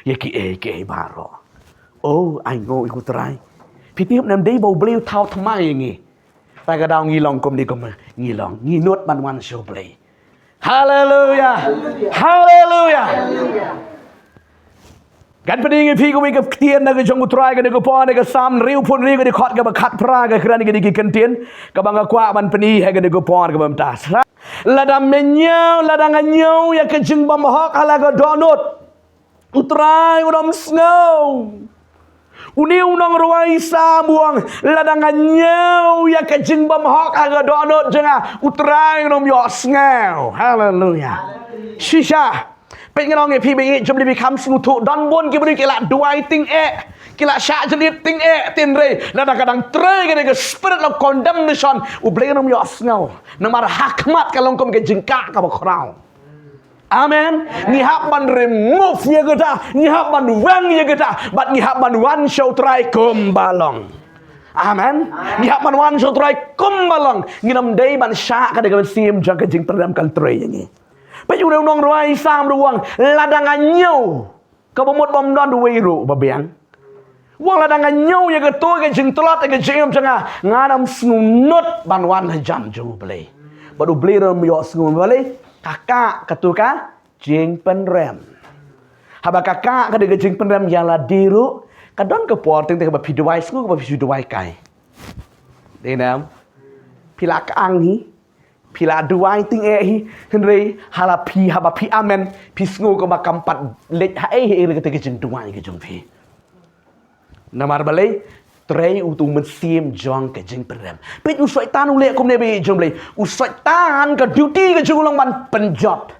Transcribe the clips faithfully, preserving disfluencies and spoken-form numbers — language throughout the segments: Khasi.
ïa kiei kiei baroh. Oh, ai nguh ïa U Trai. Phi tip, ym dei ba U Blei u thaw thymmai ïa ngi. Tang ka daw ngi long kumne kumne, ngi long, ngi nud ban wan sha U Blei. Haleluya. Haleluya. Ngan pyni ïa phi kawei ka ktien na ka jong U Trai, kane ka por, na ka Salm hynriewphew hynriew, ka dkhot kaba khatphra, ka kren ïa kine ki kyntien, kaba nga kwah ban pyni ha kane ka por kaba mynta. Lada me ñiew, lada nga ñiew ïa ka jingbymhok ha la ka dohnud, U Trai un ym sngew. Une u nongrwai Salm u ong, lada nga ñiew ïa ka jingbymhok ha ka dohnud jong nga, U Trai un ym ïohsngew. Haleluya. Shisha. Peit, ngan ong ïa phi ba ïeit jong U Blei, phi kham sngewthuh, don bun ki briew ki la duwai tyngeh, ki la shah jingit tyngeh, hynrei lada ka dang trei kane ka spirit of condemnation, U Blei un ym ïohsngew. Namar ha khmat ka long kum ka jingkah kaba khraw. Amen. Ngi hap ban remove ïa kata, ngi hap ban weng ïa kata, bad ngi hap ban wan sha U Trai kumba long. Amen. Ngi hap ban wan sha U Trai kumba long. Ngim dei ban shah ka da ka mynsiem jong ka jingpynrem kan trei ïa ngi. Peit, une u nongrwai Salm ruh u ong, lada nga ñiew, kaba mut bym don uwei ruh ba biang. U ong lada nga ñiew ïa kato ka jingtlot ha ka jingim jong nga, ngan ym sngewnud ban wan hajan jong U Blei. Bad U Blei ruh um ïohsngew, balei? Ka kah kato ka jingpynrem. Haba ka kah ka da ka jingpynrem ïa lade ruh, ka don ka por teng teng ba phi duwai sngew, ba phi duwai kai. Dei ne em? Phi la kyang hi, phi la duwai tyngeh hi, hynrei ha la phi, haba phi amen, phi sngew kumba kam pat leit haei haei ruh kata ka jingduwai ka jong phi. Namar balei? Trei uto u mynsiem jong ka jingpynrem. Peit, u Soitan u leh kumne, ba ïeit jong U Blei. U Soitan ka duty ka jong u long ban pynjot.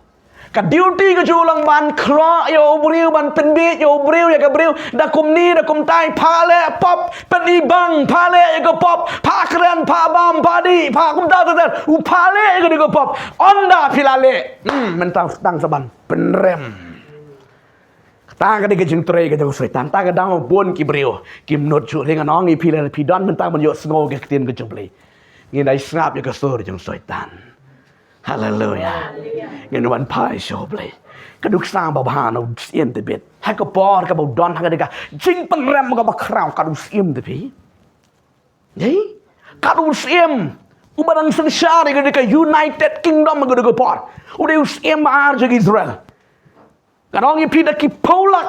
Ka duty ka jong u long ban khroh ïa u briew, ban pynbieit ïa u briew, ïa ka briew. Da kumne, da kumtai, pha leh pop, pynibang, pha leh ïa ka pop, pha kren, pha bam, pha dih, pha kumta ter ter. U pha leh ïa ka dih ka pop. Ynda phi la leh, hmm, mynta tang sa ban pynrem. Kata ka dei ka jingtrei ka jong u Soitan. Tang ka daw bun ki briew kim nud shuh. Hynrei ngan ong ïa phi, lada phi don mynta ban ïohsngew ka ktien ka jong U Blei, ngin ym sngap ïa ka sur jong u Soitan. Haleluya. Ngin wan phai sha U Blei. Ka duk sa ba bha na u syiem David. Ha ka por kaba u don ha ka dei ka jingpynrem kaba khraw, ka duk syiem David. Ei? Ka duk syiem uba dang synshar ïa ka dei ka United Kingdom ha ka dei ka por. U dei u syiem ba ar jong Israel. Ngan ong ïa phi, da ki phew lak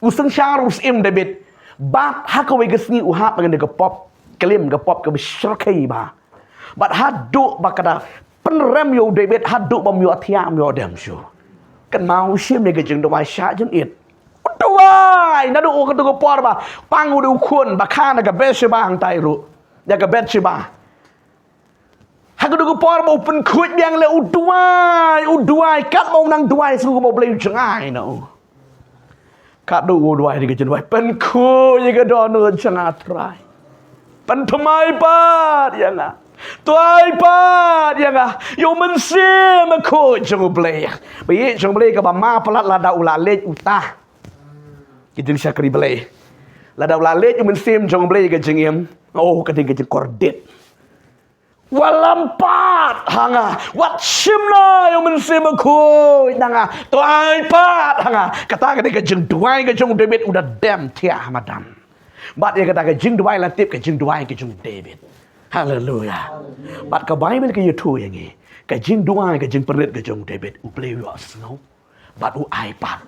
u synshar u syiem David. Bad ha kawei ka sngi u hap ha kane ka pop, klim ka pop kaba shyrkhei bha. Bad haduh ba ka da pynrem ïa u David, haduh bym ïohthiah, bym ïoh dem shuh. Kynmaw, u shim ïa ka jingduwai shah jingit. U duwai naduh kato ka por ba pang u dei u khun, ba kha na ka Bathsheba hangtai ruh. Ïa ka Bathsheba. Ha kato ka por ba u pynkhuid biang leh, u duwai, u duwai, katba u nang duwai, sngew kumba U Blei u jngai na u. Katba u duwai, dei ka jingduwai, pynkhuid ïa ka dohnud jong nga, Trai. Pynthymmai pat ïa nga. Tuai pat ïa nga ïa u Mynsiem Bakhuid jong U Blei. Ba ïeit jong U Blei, kaba ma palat, lada u la leit uta, ka jingshakri Blei. Lada u la leit u Mynsiem jong U Blei ha ka jingim, oh, ka dei ka jingkordit. Wallam pat ha nga, wat shim noh ïa u Mynsiem Bakhuid na nga, tuai pat ha nga. Kata ka dei ka jingduwai ka jong u David, u da dem thiah ha madan. Bad ïa kata ka jingduwai la tip ka jingduwai ka jong u David. Haleluya. Bad ka Baibl ka ïathuh ïa ngi, ka jingduwai ka jingpynrit ka jong u David, U Blei u ïohsngew. Bad u ai pat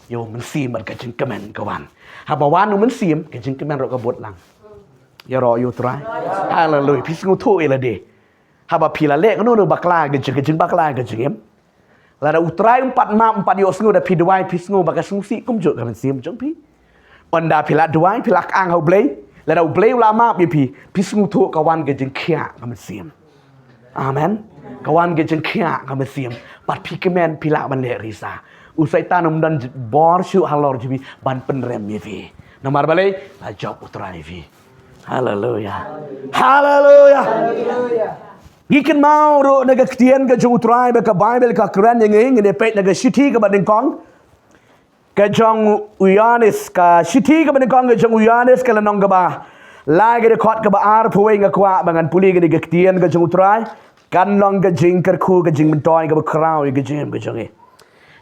ïa u Mynsiem bad ka jingkmen ka wan. Haba wan u Mynsiem, ka jingkmen ruh ka bud lang. Ïaroh ïa u Trai. Haleluya. Phi sngewthuh ïa lade. Haba phi la leh kano kano bakla ka jing, ka jingbakla ka jingim, lada u Trai um pat map, um pat ïohsngew, da phi duwai, phi sngew ba ka sngewsih kumjuh ka mynsiem jong phi. Ynda phi la duwai, phi la kyang ha U Blei, lada U Blei u la map ïa phi, phi sngewthuh ka wan ka jingkhiah ka mynsiem. Amen. Ka wan ka jingkhiah ka mynsiem. Bad phi kmen, phi lah ban leh risa. U Soitan um don bor shuh halor jong phi ban pynrem ïa phi. Namar balei? La jop U Trai ïa phi. Haleluya. Haleluya. Ngi kynmaw ruh na ka ktien ka jong U Trai ba ka Baibl ka kren ïa ngi, ngin ïa peit na ka shithi kaba nyngkong ka jong u Ïoannis, ka shithi kaba nyngkong ka jong u Ïoannis, ka lynnong kaba lai, ka dkhot kaba arphew wei. Nga kwah ba ngan pule kane ka ktien ka jong U Trai, kan long ka jingkyrkhu, ka jingmyntoi kaba khraw ïa ka jingim ka jong ngi.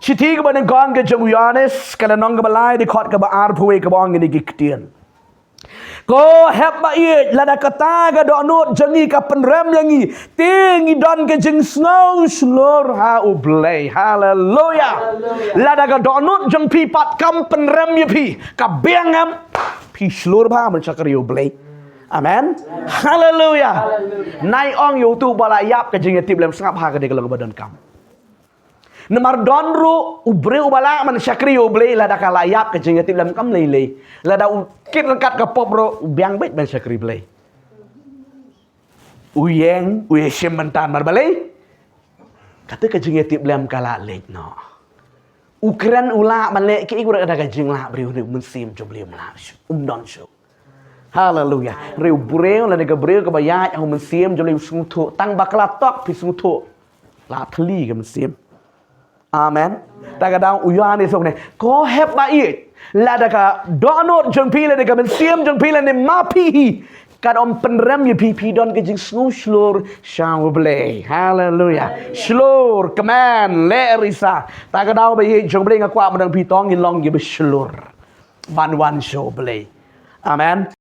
Shithi kaba nyngkong ka jong u Ïoannis, ka lynnong kaba lai, dkhot kaba arphew wei, kaba ong kine ki ktien: Ko hep ba ïeit, lada kata ka dohnud jong ngi ka pynrem ïa ngi, te ngi don ka jingsngew shlur ha U Blei. Haleluya. Lada ka dohnud jong phi pat kam pynrem ïa phi, ka biang em, phi shlur bha ban shakri U Blei. Amen. Haleluya. Nai ong ïa uto uba la ïap ka jingïatiplem, sngap ha kane ka long ba donkam. Namar don ruh u briew uba lah ban shakri U Blei, lada ka la ïap ka jingïatiplem kam lei lei. Lada u kit ryngkat ka pop ruh, u biang beit ban shakri Blei. U ïeng, u ïashim bynta namar balei? Kata ka jingïatiplem ka la leit noh. U kren u lah ban leh kiei kiei ruh, lada ka jinglah briew, u Mynsiem jong U Blei um lah shuh, um don shuh. Haleluya. Hynrei u briew lane ka briew kaba ïaid ha u Mynsiem jong U Blei u sngewthuh, tang ba ka la tok phi sngewthuh. La thli ka mynsiem. Amen. Ta ka daw u Ïoannis u ong ne, ko hep ba ïeit, lada ka dohnud jong phi lane ka mynsiem jong phi lane ma phi hi kam pynrem ïa phi, phi don ka jingsngew shlur sha U Blei. Haleluya. Shlur, kmen, leh risa. Ta ka daw ba ïeit jong U Blei, nga kwah ba dang phi tong, ngin long kiba shlur ban wan sha U Blei. Amen.